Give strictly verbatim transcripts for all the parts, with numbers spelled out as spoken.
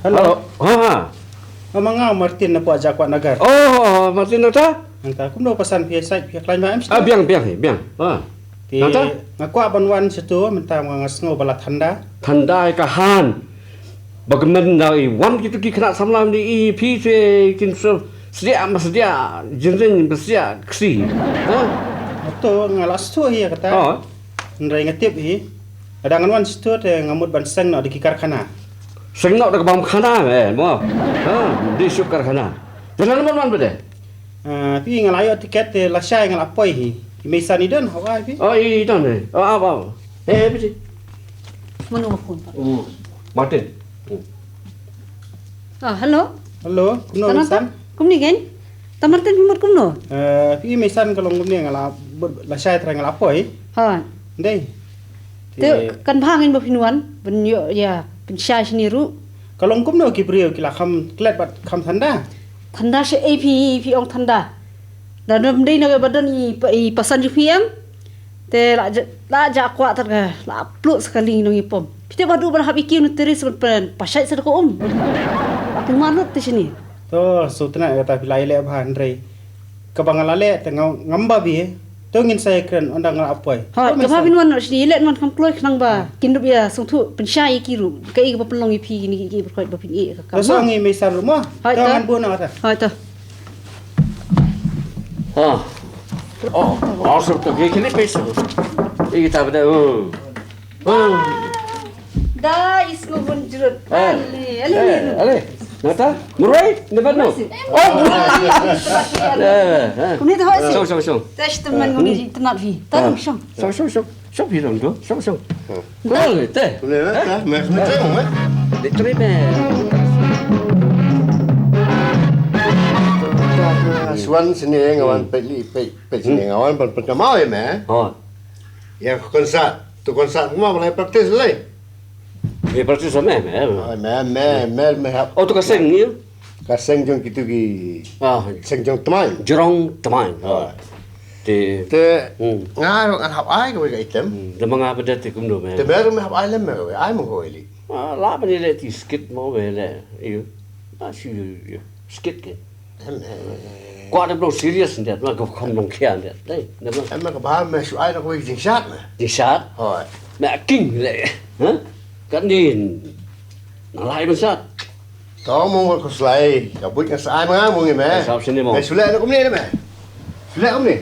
Hello. Hello. Ha, ha. Nga ma nga Martin na pdeng Jakwa Nagar. Oh, Martin nangta? Nangta kumno pasan phi sait phi khlaiñ ba em. Ah, biang, biang, biang. Ha. Te nangta? Nga kwah ban wan sha tu mynta nga nga sngew ba la thanda. Thanda ïa ka han. Ba kmen da i wan kitu ki khynnah samla ni i phi te kin sdiah ma sdiah jingreng ba sdiah ksi. Ha? To nga la sdang ïa kata. Oh. Hynrei nga tip hi. Lada ngan wan sdang te nga mut ban seng noh da ki karkhana. Seng noh da ka bam khana eh mo. Ha, di suk karkhana. Te lada ngan wan bede. Ah, phi nga la ïoh tiket te lashai nga la poi hi. I mei san i don hawa phi. Oh, i don eh. Oh, aw, aw. Eh, phi. Mano ma phone pa? Oh, Martin. Hmm. Ah, hello. Hello, kumno Martin? Kumni gen? Ta Martin phi mut kumno? Eh, phi mei san ka long kumni nga la lashai trai nga la poi. Ha. Dei. Te kan bha ngan ba phin wan ban ïoh ïa pynshai shini ruh. Ka long kumno ki briew ki la kham klet bad kham thanda. Thanda sha ei phi phi ong thanda. Da dom dei na ba don i pasan ju phi em. Te la ja la ja kwah tar ka la pluh sekali nong i pom. Phi te ba du ban hap i kiu na teris ban pen pasai sa ko um. Phi marut te shini. To so tena kata phi la ile bha hynrei. Kaba nga la leh te nga ngam ba bie. To ngin sa ïakren ynda nga la poi. Hooid, kaba phin wan noh shini leh wan kham kloi khnang ba kin dup ïa sngewthuh pynshai ïa ki ruh. Kaei kaba pynlong ïa phi kine ki briew ba phin ïeh ka kam. To sa ngi mei san ruh mo. Hooid, to ngan buh noh ata. Hooid, to. Ha. Oh, awesome to ki kine pei sa. Ïa kita benda. Oh. Da is ngu bun jrut. Eh. Ale, ale, ale. Nata? Murai? Never know. Oh, murai. Eh, eh. Kumne tu hoi si. Song, song, song. Test teman nguni tenat vi. Tahu song. Song, song, song. Song vi dong tu. Song, song. Kumne te. Kumne te. Mes mes te. Di tri me. Swan sini ngawan peli pe pe sini ngawan pen pen kamau ya me. Oh. Ya konsert. Tu konsert kumau lai practice lai. Ngi practice me me. Oh, me me me me hap. Oh tu ka seng ngi. Ka seng jong kitu ki. Ah, seng jong tmai. Jrong tmai. Ah. Te te nga ro an hap ai ka wei ka item. Te ma nga beda te kumno me. Te me ro me hap ai lem me ka wei ai mo ko eli. Ah, la bani le ti skit mo me le. Yu. Ah, si yu. Skit ke. Kwah da blong serious ndet ma ka kham long khia ndet. Dei, ndet ma. Em ka ba me shu ai na ko jingshat me. Jingshat? Hoi. Me king le. Ha? Kan din. Na lai ban shat. To mong ko slai. Ka buit ka sai ma mong me. Sap sini mong. Me shu le na kumne me. Shu le kumne.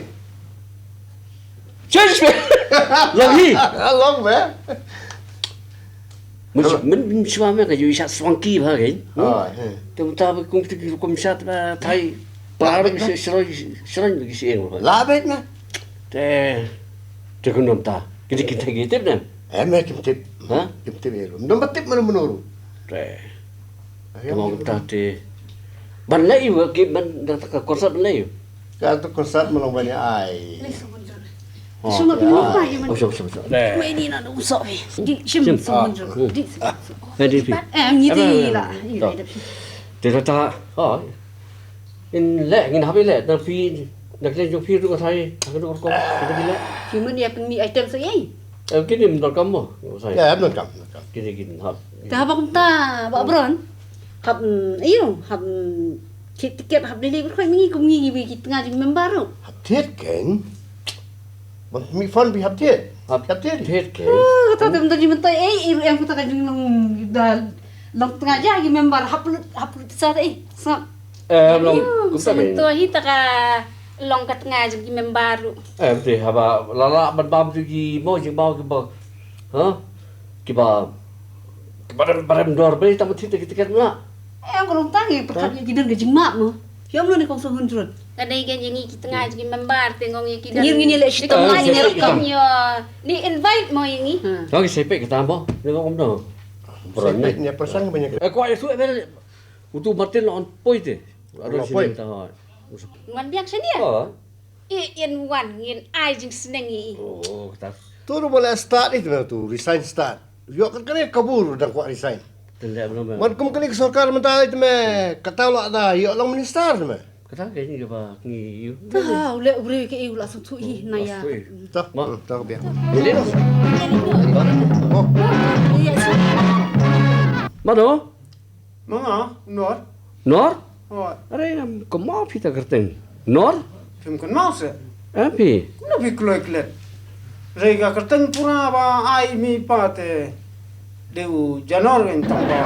Change me. Long hi. Long me. Mun mun mun shwa me ka yu sha swanky ba ke. Ah, eh. Te uta ba kum te kum sha ta thai. Par ki shi shi shi ki shi eng. La bet na. Te te kun nom ta. Ki ki te ki tip na. Eh me kim tip. Ha? Kim tip ero. Nom ba tip mana menuru. Te. Te mo ta te. Ban lai wa ki ban da ka konsert ban lai. Ka tu konsert ma long bani ai. Shim ma phi mut pa ki man. Oh, shim, shim, shim. Mai ni na u sok phi. Di shim sum mun jong. Di. Ngan di phi. Eh, ni di la. Ni di phi. Te ta ta. Oh. In le ngin habi le na phi na kle jong phi ru ka thai. Ka ru ko. Kita di le. Phi mun ya pynmih item sa ei. Eh, kini mun kam mo. Sa. Ya, mun kam, mun kam. Kini kin hap. Ta ba kumta ba bron. Hap ayo, hap Ki tiket hap lili berkhoi mengi kum ngi ngi ki tnga jing member ruh. Hap thied kein. Bang mi phone bi hap thied. Hap thied. Thied kein. Kata tem tadi mentai eh iru yang kata ka jing long da long tnga ja ki member hap lut hap lut sa eh sngap. Eh long kumta kein. Sementua hi ta ka long ka tnga jing ki member ruh. Eh betul haba lala ban bam tu ki mo jing bau ki ba. Ha? Kiba kiba rem ba rem dor ba tam thit ki tiket na. Eh, ka long tang i pyrkhat ïa ki don ka jingmap mo. Ïa mlo ni kong song hun jrut. Ka dei ka jing i ki tnga jing i member te ngong ïa ki don. Ngir ngin ïa leh shitom na ngin ïa rakam. Ni invite mo ïa ngi. Ka ki sepek kita mo. Ni ngong no. Sepek nya persang banyak. Eh, kwah ïa su eh. Utu Martin on poi te. Ado sini ta. Wan biak sini ya. I in wan ngin ai jingsneng i. Oh, kata. Tu ruh boleh start ih tu resign start. Yok kan kene kabur dang kwah resign. Tendek belum. Man kum kene sorkar mentari tu me kata lak da yok long minister tu me. Kata ke ni ba ngi yu. Ta ule ure ke i ula sutu i na ya. Ta ta biar. Ini dah. Oh. Iya. Mado. Ma nga, Nor. Nor? Hooid. Are ngam kynmaw phi ta kyrteng. Nor? Phim kynmaw se. Em phi? Kumno phi kloi klet? Re ka kyrteng pura ba ai mi pa te. De u Janor ngan tang ba.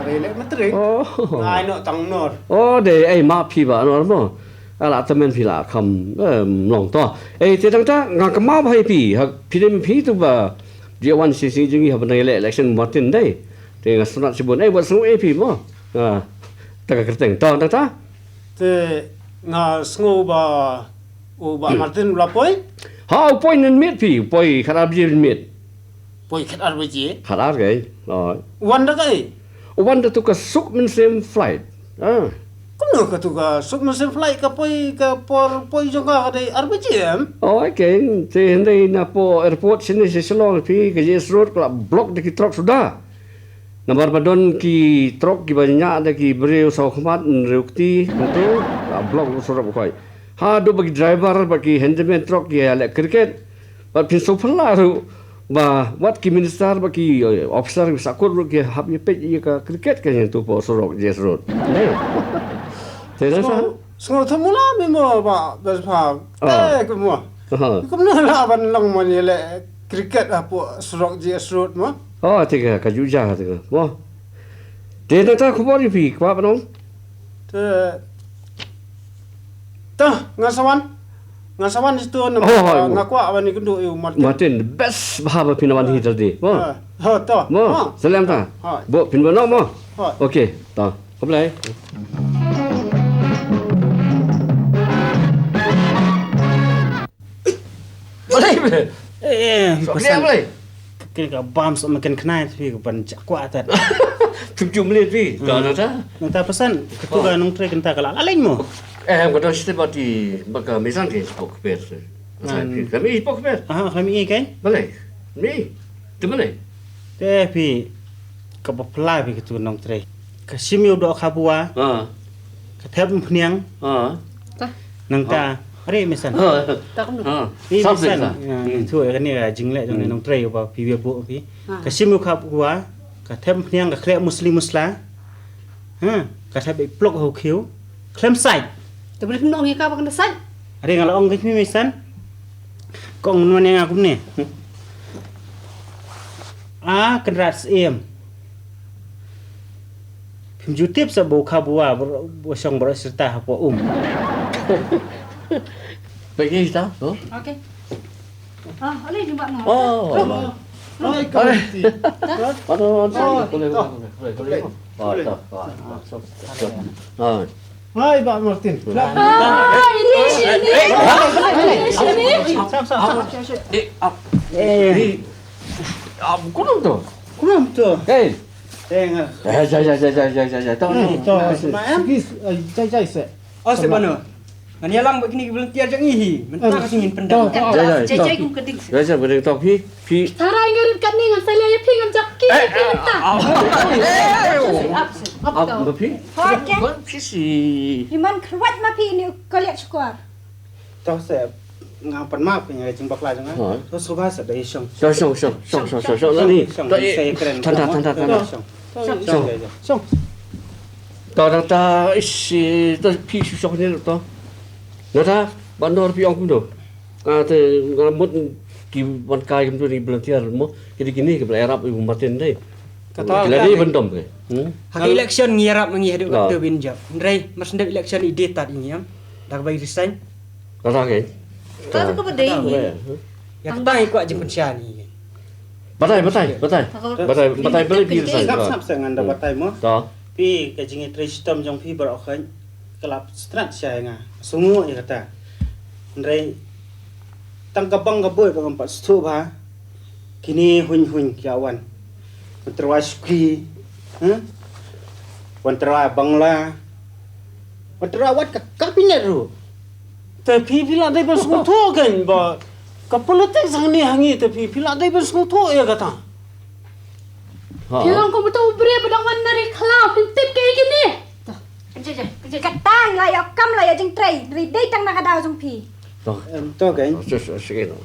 Are leh matrik. Oh. Ai no tang Nor. Oh, de ai ma phi ba Nor mo. Ala tamen phi la kham, eh, mlong to. Eh, te dang ta nga kynmaw ba hai phi. Ha phi dem phi tu ba. Dia wan si si jing ha bnai le election Martin dei. Te nga sngewthuh shibun, eh, wat sngew eh phi mo. Ah, ta ka kyrteng. Ta, ta, ta. Te nga sngew ba u Bah Martin u la poi? Ha, u poi ngan miet phi, u poi khatar baje miet. Poi khatar baje? Khatar kai. Oh. Wan da kai? Wan da tu ka Suk Mynsiem flight. Ah. Kumno ka tu ka Suk Mynsiem flight ka poi ka por poi jong ka ka dei ar baje em? Oh, okay. Te hynrei na po airport shane sha Shillong phi ka J S Road ka la block da ki truck suda. Namar ba don ki truck kiba ñiah da ki briew saw khmat, briew kti, hangto, la block lut surok khoi. Haduh ba ki driver, ba ki handyman truck ki ïaleh cricket. Bad phin sngewphylla ruh ba wat ki minister, ba ki, eh, officer, ki sakut ruh ki hap ïa peit ïa ka cricket ka hangto hapoh surok J S Road. Dei. Te na sa? Sngew, sngewthuh mula mimo ba, ba, ba. Oh. Eh, kumno? Aha. Kumno la ban long mo ïaleh cricket hapoh surok J S Road mo? Oh, te ka, ka ju ja te ka. Mo. Te na ta khubor ïa phi, kwah ban ong? Te, te, nga sa wan. Nga sa wan ïa tu namar, oh, nga kwah ban ïakynduh ïa u Martin. Martin, the best bha ba phin wan hi ta dei. Mo. Ah, ha, to. Mo, ah. Salam ta. Ha. Bo, phin ban ong mo. Ha. Okay, ta. Khublei. Balei? Eh, eh, Sok pasan. Dia balei? Kene ka bam sok makan khnai tapi ka ban jak kuat tat. Tujuh menit pi. Hmm. Dah, dah, dah. Nang ta pasan, ketu ka nongtrei kynta ka la leng mo. Eh, em ka dang step ati baka misan ke pok per se. Misan ke. Kami pok per. Ah, kami kan? Balei? Mi. Te balei? Te phi, kaba pla phi katu nongtrei. Ka shim ïa u doh khabwa. Ha. Ka thep umphniang. Ha. Nangta. Ha. Are misan. Ha. Ta kumno? Ha. Phi misan. Sa. Ya, hmm. Itu ya kane ka jingleh jong nongtrei ba phi ïa bu phi. Ha. Ka shim ïa u khabwa. Ka thep umphniang ka khleh musli musla. Ha. Ka thep i plok ha u khiew. Khlem sait. Te balei phim ong ïa ka ba kan da sait? Are nga la ong ka jingmih san. Kong nwan ïa nga kumne. Ah, Kynrad Syiem. Phim ju tip sa ba u khabwa, ba u shong baroh sirta hapoh um. Peggy ta, no? Okay. Ah, oleh jumpa no. Oh. Hai, kau. Hai. Mana, mana, boleh, boleh, boleh, boleh. Oh, tak, tak, tak. Hai. Hai, Bah Martin. Ah, ini sini. Ini sini. Eh, ap. Eh. Ni, ap, kunum tu. Kunum tu. Hei. Eh, nga. Eh, jai, jai, jai. Tahu ni. Tahu. Sigi, eh, jai, jai, se. Oh, se bano. Ngan ïalang bad kine ki volunteer jong ngi hi. Mynta ka sngi ngin pyndem. Jai, jai, jai, jai, kum ka ding. Jai, jai, kum ka ding, tok hi. Phi. Tharai nga rit katne ngan sa leh ïa phi ngan jop ki. Eh, eh, phi mynta. Ah, ah, ah, ah. Ap, ap, ap, ap, phi. Hoi, ke? Phi si. Phi man khrwat ma phi ni kaliat shkor. To se nga pan map ïa ka jingbakla jong nga. To sngewbha sa da ïa shong. Shong, shong, shong. Shong, shong, shong, shong. Ni. Shong, to, eh, sa ïa kren. Tanta, tanta, tanta. Shong. Shong. Shong. Shong. To, to, to, ish, to, phi shu shong ni to. Nata, ban dor phi ong kumno. Nga te, nga mut ki ban kai kumno ni volunteer mo. Kini kini ki ban ïarap ïa u Martin dei. Kata ki la dei ban dom ke. Hmm? Ha ka election ngi ïarap ma ngi haduh katta ban jop. Hynrei mar shu dep election i dei tad i ngi em. Da kaba i resign. Kata ke. Kata kaba dei. Kata kaba dei. Ïa kata ngi kwah jingpynshai ni. Batai, batai, batai. Batai, batai, batai, batai. Sngap, sngap, sngap, ngan da batai mo. Ta. Phi ka jingïatrei shitom jong phi baroh khein. Ka la strat shai nga. Sngew ïa kata. Hynrei tang ka bang ka boi ba ngam pat sngewthuh ba. Kine huin huin ki wan. Wan tyrwa shuki. Huh? Wan tyrwa bangla. Wan tyrwa wat ka kabinet ruh. Te phi phi la dei ban sngewthuh kein ba ka politics hangne ha ngi te phi phi la dei ban sngewthuh ïa kata. Ha. Phi long kum uto u briew ba dang wan na ri khlaw, phin tip kaei kine. To. Kata la ïoh kam la ïoh jingtrei, ri dei tang na ka daw jong phi. To. Em, to kein.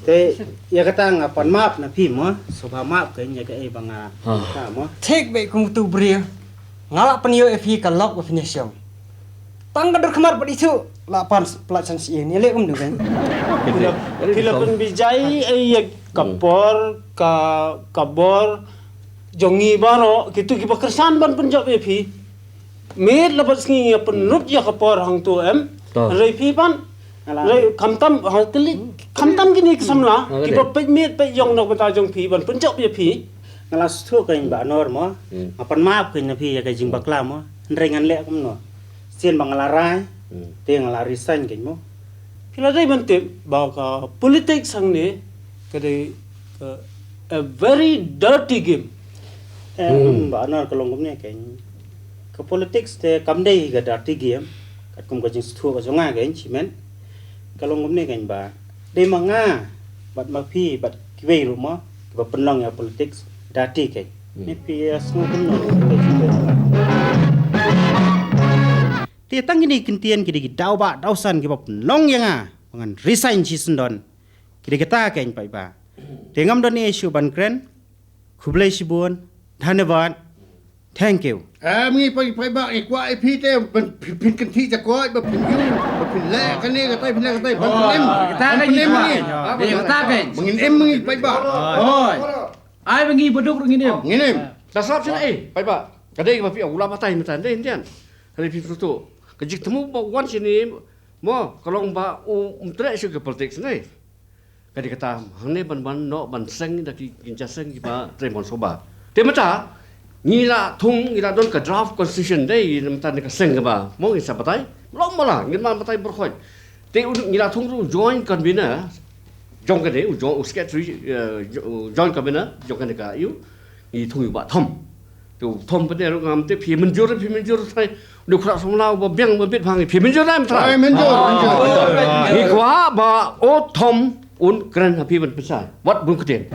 Te ïa kata nga pan map na phi mo, sngewbha map kein ïa kaei ba nga, ha, kata mo. Thik beit kum uto u briew. Nga la pynïoh ïa phi ka lok ba phin ïa shong. Tang ka dur khmat pat ithuh la pan plat san sien. Ïa leh kumno kan? Phi la, phi la pynbijai ïa ka por, ka, ka bor jong ngi baroh, kito kiba kyrsan ban pynjop ïa phi. Miet la bad sngi ngi pynrut ïa ka por hangto em. Hynrei phi pat, hynrei khamtam, ha, kali, khamtam kine ki samla kiba peit miet peit ïong na ka bynta jong phi ban pynjop ïa phi. Nga la sngewthuh kein Bah Nor mo. Nga pan map kein na phi ïa ka jingbakla mo. Hynrei ngan leh kumno? Sien ba nga la rai, te nga la resign kein mo. Phi la dei ban tip ba ka politics hangne ka dei ka a very dirty game. Em, Bah Nor, ka long kumne kein. Ka politics te kam dei ka dirty game. Katkum ka jingsngewthuh ka jong nga kein, shimet. Ka long kumne kein ba dei ma nga bad ma phi bad kiwei ruh mo kiba pynlong ïa politics dirty kein. Ne phi ïa sngew kumno? Te tang kine ki ktien ki dei ki daw ba daw san kiba pynlong ïa nga ba ngan resign shisyndon. Ki dei kita kein paidbah. Te ngam don ei shuh ban kren. Khublei shibun. Dhanyabad. Thank you. Em, ngi paidbah ngi kwah ïa phi te ban phin, phin kynthih jakoit ba phin ïoh ba phin leh kane katai phin leh katai ban phin im. Kita kein ngi kwah. Kita kein. Ba ngin im ngi paidbah. Hoi. Ai ba ngi baduk ruh ngin im. Ngin im. Da sap shin ei paidbah. Ka dei ba phi u la batai mynta dei yndian. Hynrei phi tu ka jingthmu ba wan shane mo ka long ba u um treh shuh ka politics ne. Ka dei kata hangne ban ban noh ban seng da ki kynja seng kiba trei mon soba. Te mynta ngi la thung ngi la don ka draft constitution dei mynta ne ka seng kaba mo ngi sa batai. Long mala ngi ma batai berkhot. Te u ngi la thung ruh joint convener jong kane u jong u secretary, eh, jo-, joint convener jong kane ka ïu. Ngi thung ïa u Bah Thom. Te u Thom pyneh ruh ngam tip phi mynjur, phi mynjur trai. Une u khrat samla uba biang uba bit bha ngi phi mynjur dei mynta. Ai, mynjur, mynjur. Ngi kwah ba u Thom un kren ha phi ban pynshai. Wat bun ktien.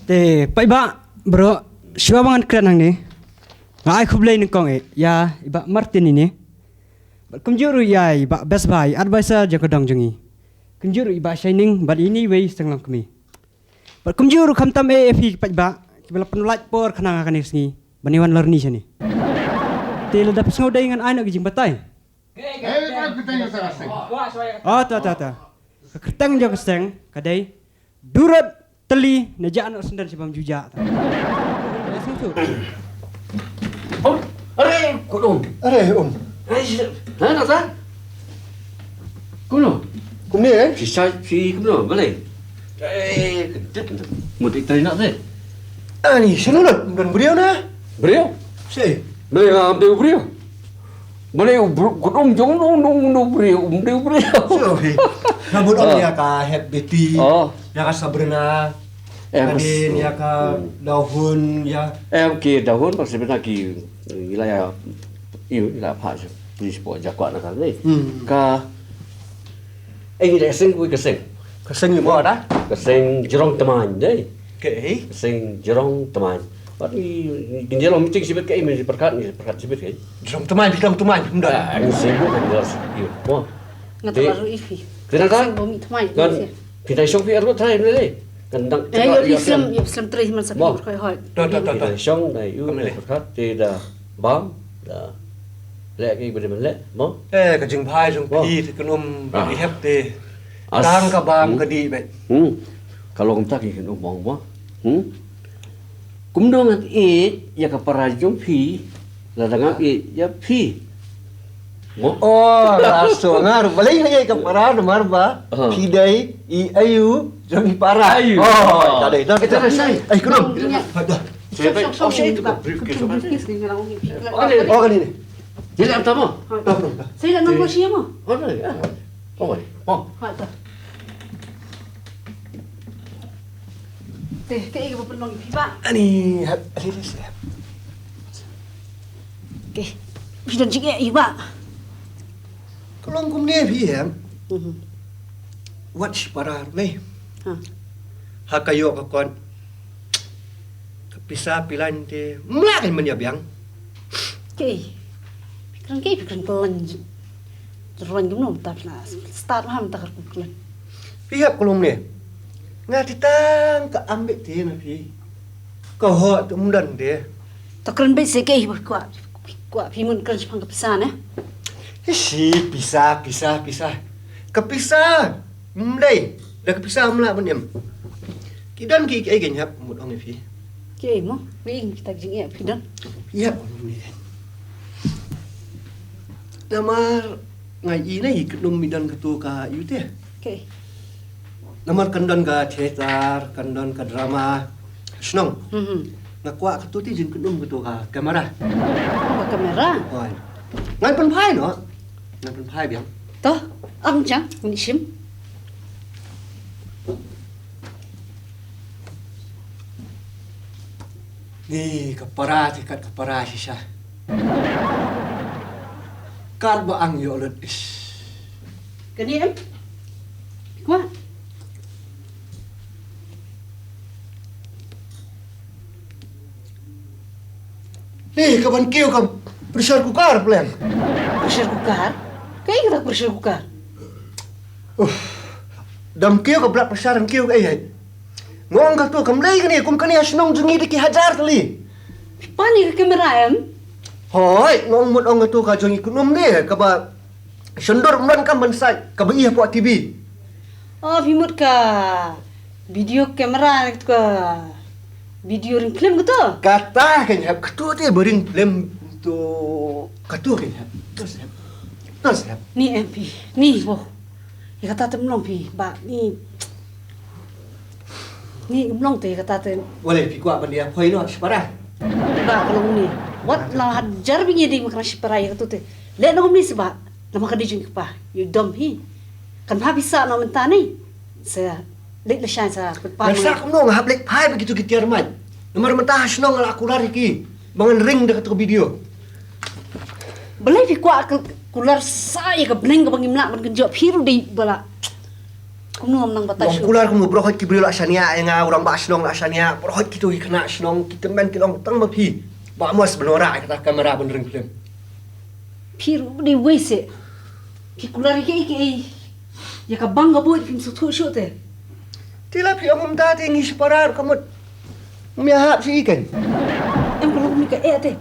Te paidbah bro, shuwa ba ngan kren hangne nga ai khublei nyngkong eh ïa i Bah Martin ine. Bad kumjuh ruh ïa i Bah Besbha i advisor jong ka dong jong ngi. Kumjuh ruh i Bah Shining bad ine iwei i Seng Longkmie. Bad kumjuh ruh khamtam eh ïa phi paidbah kiba la pynlait por khnang ha kane ka sngi ban ïa wan lorni shane. Te lada phi sngew dei ngan ai noh ka jingbatai. Oh, ta, ta, ta. Ka kyrteng jong ka seng ka dei Durot Tylli na jah noh syndon shibam ju jah ta. Ïa sngewthuh. Oh, are, kudum. Are, um. Are, shi-, ha, na ta? Kumno? Kumne, eh? Shi sa, shi kumno, balei? Eh, kentut, kentut. Mut i try nak te. Ani, sino na? Don briew na? Briew? Shi. Balei nga am te briew? Balei u bru-, kudum jong no, no, no briew, um briew, briew. Sino, hi. Nga bud ong ïa ka hep beti. Oh. Ïa ka Sabrina. Em, ka din, ïa ka Dahun, ïa. Em, ki Dahun, pas sebenarnya ki, ila ya, ila apa, please, po, jakwa na kan ni. Hmm. Ka, eh, ila seng, kui ka seng. Ka seng ni mo ada? Ka seng Jerong Teman, dei. Ke, eh? Ka seng Jerong Teman. Pat ni, ni, ni, ni, meeting sibit ke, eh, ni perkat, ni perkat sibit ke. Jerong Teman, Jerong Teman, mudah. Ah, ni sibuk, ni sibuk. Mo. Nga te baru ifi. Kena ka? Seng bumi Teman, kan, ni sih. Phi dei shong phi arngut trai mynne. Kan dang. Eh, ïa phi slem, ïa phi slem trei man sa phi khoi hoi. To, to, to, to. Phi dei shong dei ïa u. Ka mynne. Pyrkhat te da bam da leh ki ba dei ban leh mo. Eh, ka jingbha jong phi te kan um ba i hep te. Tang ka bam ka dih bad. Hmm. Ka long ta ki kan um mo. Hmm. Kumno ngan ïeit ïa ka para jong phi lada ngam ïeit ïa phi. Mo? Oh, la so nga ruh balei nga ïeit ka para namar ba phi dei i aïu jong i para. Aïu. Oh, ta dei, ta dei. Ai, kudum. Hai, dah. Oh, kane ni. Jadi apa mo? Saya nak nombor siapa? Oh, dah. Oh, oh. Hai, dah. Te, kaei kaba pynlong ïa phi bah? Ani, hap, ali, ali, hap. Te, phi don jingeh ïa u bah? Ka long kumne phi em. Mhm. Wat shipara ne. Ha. Ha ka ïoh ka kot. Ka pisa phi lain te. Mla kan men ïa biang. Kaei? Phi kren kaei, phi kren kren. Ruan kumno mynta phi la start ha mynta ka rukom kren. Phi hap ka long ne. Nga te tang ka ambit te na phi. Ka hok te ym don te. To kren beit se kaei ba kwah, kwah phi mut kren shaphang ka pisa ne? Ishi, pisa, pisa, pisa. Ka pisa. Mlei. Da ka pisa mla ban em. Ki don ki, kiei kein hap mut ong ïa phi. Kiei mo? Kiei kita ki jingeh phi don? Ïa ong ni. Namar nga i na i kynum mi don katu ka yu te. Kiei? Namar kan don ka theater, kan don ka drama. Shnong. Mhm. Nga kwah katu te jingkynum katu ka kamera. Oh, ka kamera? Oi. Ngan pynphai noh. Ngan pynphai biang. To, ang jang, ngi shim. Ni ka para te kat ka para shisha. Kat ba ang ïoh lut ish. Kane em? Kwah. Ni ka ban kiew ka pressure cooker pleng. Pressure cooker? Kaei kata pressure cooker? Dam kiew ka blood pressure kiew kaei. Ngong katu kam lei kane kum kane ha shnong jong ngi da ki hajar tylli. Phi pan ïa ka kamera em? Hoi, ngong mut ong katu ka jong i kynum ne kaba shon dur mlan kam ban sait kaba i hapoh T V. Oh, phi mut ka video camera ne katu ka video ring film katu? Kata kein hep katu te ba ring film tu katu kein hep. Tu sep. Tu sep. Ni em phi, ni bo. Ïa kata te mlong phi ba ni. Ni mlong te ïa kata te. Wale phi kwah ban ïa poi noh shipara. Ba ka long ni. Wat la hajar byngi dei ma ka shipara ïa katu te. Leh noh ni seba. Namar ka dei jong ki kpa ïa u dom hi. Kan bha phi sah noh mynta ni. Sa leit lashai sa pynpan. Nga sah kumno nga hap leit phai ba kitu ki tiar mai. Namar mynta ha shnong nga la kular ïa ki ba ngan ring da katu ka video. Balei phi kwah ka kular sa ïa ka bneng kaba ngim lah ban kynjoh phi ruh dei ba la. Kumno ngam nang batai shuh. Kular kumno baroh ki briew la shaniah ïa nga, u rangbah shnong la shaniah, baroh kitu ki khynnah shnong ki tymmen ki long tang ma phi. Ba mos ban wanrah ïa kata ka kamera ban ring film. Phi ruh dei wei se. Ki kular ïa kiei kiei. Ïa ka bang ka buit phim sngewthuh shuh te. Te la phi ong kumta te ngi shipara ka mut. Ym ïahap shuh i kein. Em ka long kumne ka eh te.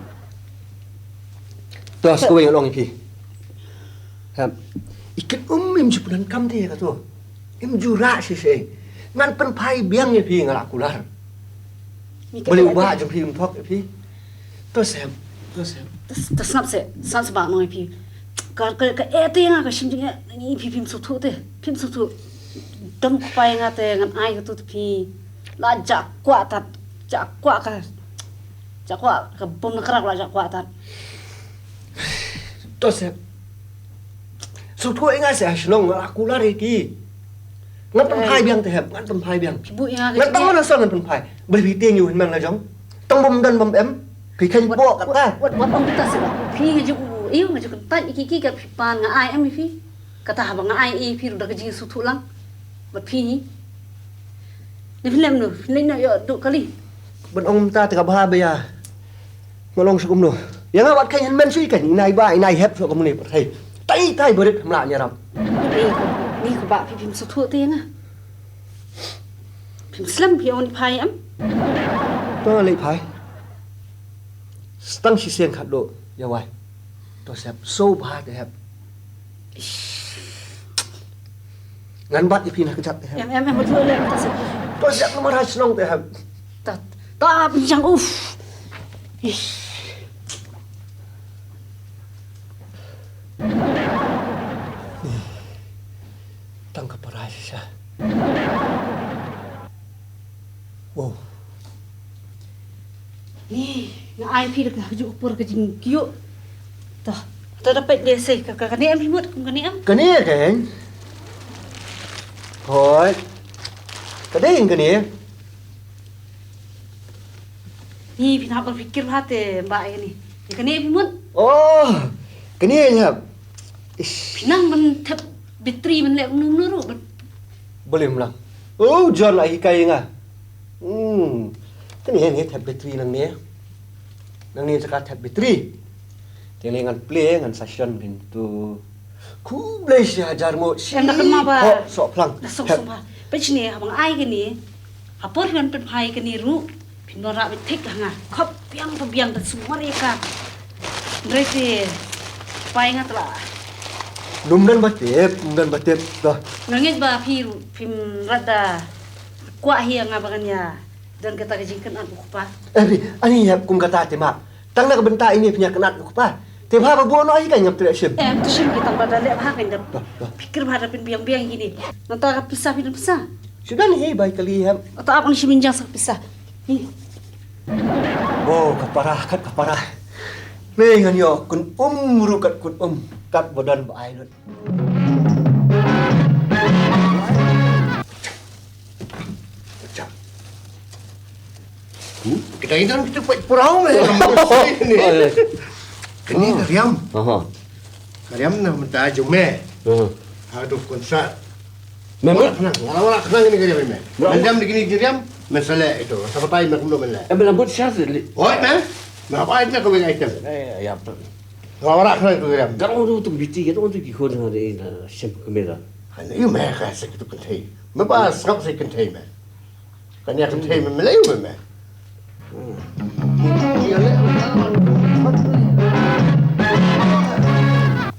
To sa kawei ngan ong ïa phi. Hap. I kynum im ju pyndonkam te ïa katu. Im ju rah shisha. Ngan pynphai biang ïa phi nga la kular. Balei u bah jong phi um thok ïa phi. To sem, to sem. To sngap se, sngap se ba nong ïa phi. Ka, ka, ka eh te nga ka shim jingeh ïa phi phim sngewthuh te. Phim sngewthuh. Dang kpai nga te ngan ai katu te phi. La jah kwah tat, jah kwah ka. Jah kwah ka bym na krak la jah kwah tat. To sem. Sngewthuh ïa nga se ha shnong nga la kular ïa ki. Ngan pynphai biang te hep, ngan pynphai biang. Ngan tang ngan asal ngan pynphai. Bad phi tieng ïa u hynmen la jong. Tang bym don bym em. Phi kheiñ poh kata. Wat wat ong kita se ba. Phi nga ju u ïa nga ju kyntait ïa ki ki ka phi pan nga ai em ïa phi. Kata haba nga ai ïa phi ruh da ka jingsngewthuh lang. Bad phi ni. Ni phi lem nu, phi lem nu ïoh duh kali. Ban ong mynta te ka bha ba ïa. Nga long shu kumno. Ïa nga wat kheiñ hynmen shu i kheiñ, i nai ba, i nai hep shu kumne pyrthei. Tai tai barit hmla ñiaram. Ni ko, ni ko ba phi phim sngewthuh te ïa nga. Phim slem phi ong phai em. To lei phai. Stang shisien khatduh ïa wai. To sep so bha te hep. Ngan bat ïa phi na kjat te hep. Em em em tu le ta sep. To sep namar ha shnong te hep. Ta ta pynjang uf. Ish. Tang ka parai shisha. Wow. Ni, nga ai phi da ka juh por ka jingkyiuh. Ta, ta da peit de sei ka ka kane em phi mut kum kane em. Kane kan. Hoi. Kane kane. Ni phi na ba fikir ba te ba ini. Ni kane phi mut. Oh. Kane nyap. Ish. Phi nang ban thep battery ban leh mnu mnu ruh. Boleh mlang. Oh, John la hikai nga. Hmm. Kane ne thep battery nang ne. Nang ne saka thep battery. Te ne ngan play ngan session kan tu. Khublei shi hajar mo. Em da kan ma ba. Sok plang. Da sok sok ba. Pech ne abang ai kane. Apor kan pen phai kane ruh. Phin don rah beit thik ha nga. Khop biang to biang da sumar ïa ka. Hynrei te pai nga tla. Lum don ba tip, lum don ba tip. Dah. Nga ngeit ba phi phim rat da kwah hi ïa nga ba ngan ïa don kata ka jingkynad u kpa. Eh, phi, ani hep kum kata te ma. Tang na ka bynta ine phi ïa kynad u kpa. Te bha ba buh noh ïa ka ngam treh shim. Em tu shim ki tang ba da leh bha kan da. Dah, dah. Phi kyrpad da phin biang biang ïa kine. Nangta ka pisa phi don pisa. Shu don hi bai kali hem. Ata ap ang shim ïa jang sa ka pisa. Hi. Oh, ka para, kat ka para. Ni ngan ïoh kun um ruh kat kun um. Kat ba don ba ai lut. Macam. Hmm? Kita ini kan kita buat purau meh. Ni. Kini ka riam. Aha. Ka riam na mynta jong me. Aha. Aduh, konsert. Memang? Wala khnang, wala, wala khnang ini ka riam me. Memang? Mendam di kini ka riam, men sale itu. Sa batai me kumno men le. Eh, melambut sha se li. Oi, me. Me apa item ka wing item? Eh, ya. Wala, wala khnang itu ka riam. Garong tu tu biti, garong tu ki khon ha de na shem kamera. Hana yu me ka se tu kynthei. Me ba sngap se kynthei me. Kan ïa kynthei me, me lei me me.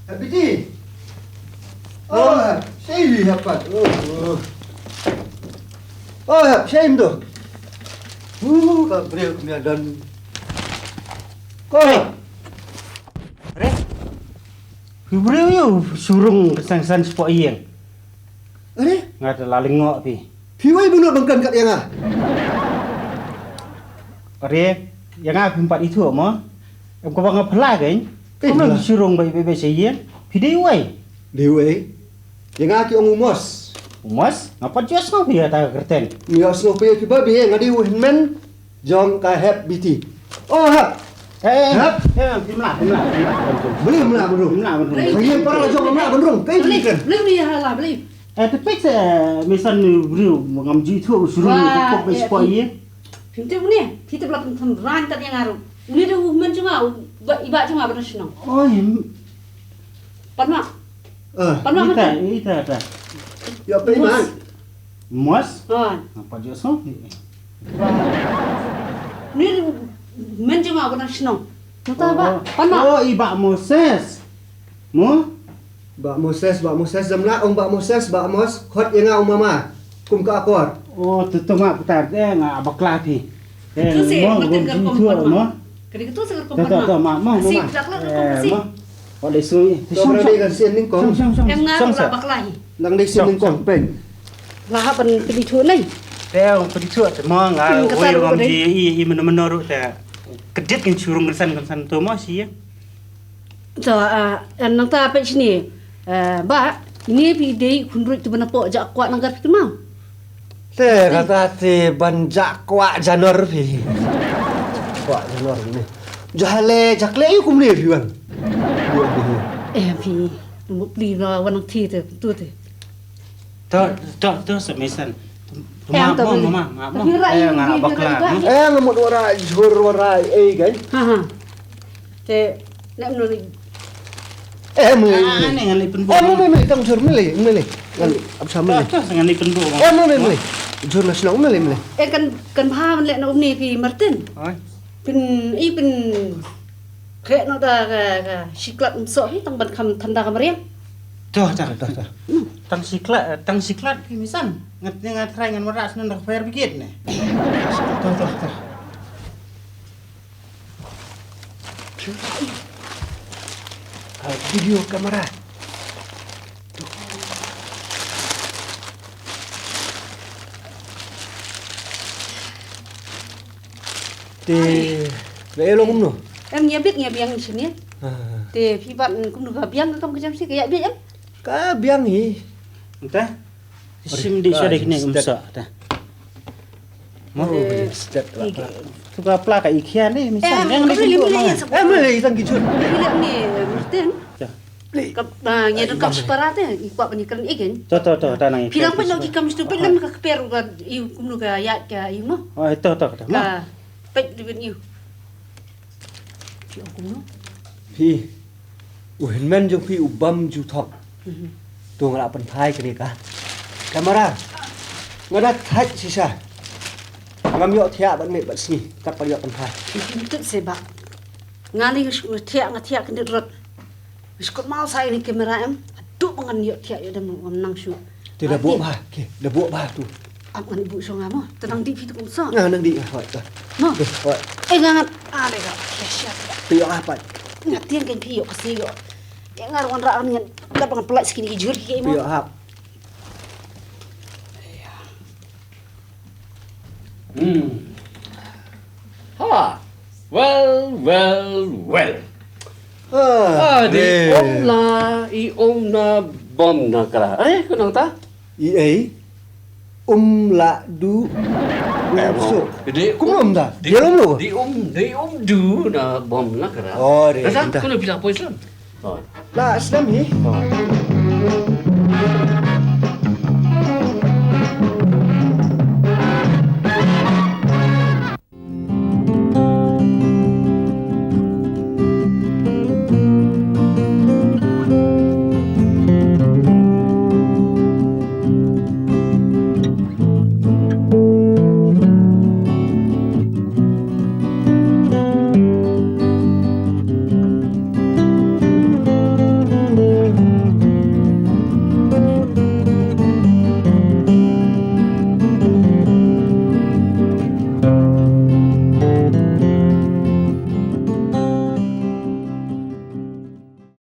Happy tea. Oh, shei li hapat. Oh, oh. Oh, hap, shei mdo. Uh, ka briew kumia don. Ko. Re. Briew yu surung ka sang san spot ïeng. Are? Nga te la lyngngoh phi. Phi wei buno bangkan kat ïa nga. Are, ïa nga phim pat ithuh mo. Em kaba nga phylla kein. Kein phylla. Phi surung bai bai bai sa ïa. Phi dei wei. Dei wei. Ïa nga ki ong u Mos. U Mos? Nga pat ïohsngew phi ïa ta ka kyrteng. Ïohsngew phi ïa phi ba phi nga dei u hynmen. Jong ka hep biti. Oh, hep. Eh, eh, hep. Eh, phi mla, phi mla, phi mla. Beli mla bendrung. Phi mla bendrung. Beli. Beli para jong mla bendrung. Kai beli. Beli, beli, beli, hala, beli. Eh, te peit, eh, misan ni briew ngam ju ithuh u surung ni kok be spoi ye. Phi tip ni, phi tip la pyntham ran kat ïa nga ruh. Ni da u men jong nga, u ba, i ba jong nga ba na shnong. Oh, im. Pan ma. Ah. Pan ma. Ita, ita, ita. Ya, pe man. Mos? Mos? Ah. Apa je so? Ni men jong nga ba na shnong. Nata ba? Oh. Pan ma. Oh, i ba Moses. Mo? Ba Moses, ba Moses, jam la ong ba Moses, ba Mos, khot ïa nga u mama. Kum ka akor. Oh, tu tu ma putar de nga bakla phi. Tu si, mo, makin mo, ka rukom tu, pan ma. Mo. Kadi ka tu si ka rukom pan ma. Tu, tu, ma, ma, ma. Si, dak la ka rukom si. Ma. Wat dei sui. Shong, shong. Kan sien nyngkong. Shong, shong, shong. Em nga la bakla hi. Nang dei sien nyngkong peng. La hap ban pynithuh nai. Te ong pynithuh te mo nga. Pyn kata wei ruh ngam dei. Ji i, i mano mano ruh te. Kedit kan surung kan san kan san tu mo si ya. To, ah, nangta peit shini. Eh, ba, ini phi dei khun ruh tu ban hapoh jak kwah nang gar phi tu mo. Te kata te ban jak kwah janor phi. Kwah janor ni. Jahale jakle yu kumne phi wan. Eh, phi mupli na wan nang thi te tu te. To, to, to sa mesan. Eh, ma, to ma, ma, ma. Phi rai eh, nga bakla. Eh, nga mut wara jhur wara ei kan. Ha ha. Te, ne mno ni. Eh, mle. Ah, ne ngan lei pynbok. Eh, mle, mle, tang jhur mle, mle. Ngan ap sa mle. Ngan lei pynbok. Eh, mle, mle. Jhur na shnong mle, mle. Eh, kan, kan bha mle na umni phi Martin. Oi. Pyn, i pyn. Kre no da ka, ka shiklat mso phi tang ban kham thanda ka mariang. Toh, toh, toh, toh. Tang shiklat, tang shiklat phi misan. Ngat, ngat trai ngan marak snan da ka fire brigade ne. Toh, toh, toh. Ka video camera. Te, la ïa long kumno? Em, ngi ïa bit, ngi ïa biang sini. Ah. Te, phi bat kumno ka biang ka kam ka jam si ka ïa bit em? Ka biang hi. Ente? Sim di sore kini umsa ta. Mo. Tu ka pla ka ikhia ni misan. Em, yang ni tu. Em, ni tang kijut. Ni ni Martin. Ka ngi don kam sipara te, i kwah ban ïakren ïa ken. To to to ta nang. Phi dang pynlong ki kam stu pynlong ka kper ka i kumno ka ïa ka i mo. Oh to to to. Ka peit dibin i. Phi ong kumno? Phi. U hynmen jong phi u bam ju thok. To nga la pynthai kane ka kamera. Nga da thait shisha. Ngam ïoh thiah bad miet bad sngi. Kat pat ïoh pynthai. Ki ntut se ba. Nga ni nga shu nga thiah nga thiah kyndit rot. Nga shu kut mau sa ini kamera em. Aduh ba ngan ïoh thiah ïoh dem ngam nang shu. Te da buh ba. Ke, da buh ba tu. Ap ngan buh shu nga mo. Te nang dih phi tu kum so. Nga nang dih nga hoi ka. Mo. Hoi. Eh nga ngan. Ah deh ka. Ke siap. Te ïoh apa? Nga tiang kan phi ïoh kasi ïoh. Ïa nga ruan ra am ngan. Da ba ngan pelai sikini ki jur ki ke mo. Ïoh ap. Hmm. Ha. Well, well, well. Ah, di um la i um na bom na kra. Eh, kunong ta? I ei. Um la du. Eh, so. Di kum um ta. Di um lu. Di um, di um du na bom na kra. Oh, di. Nasa, kunong pila poison. Oh. La slem hi. Oh.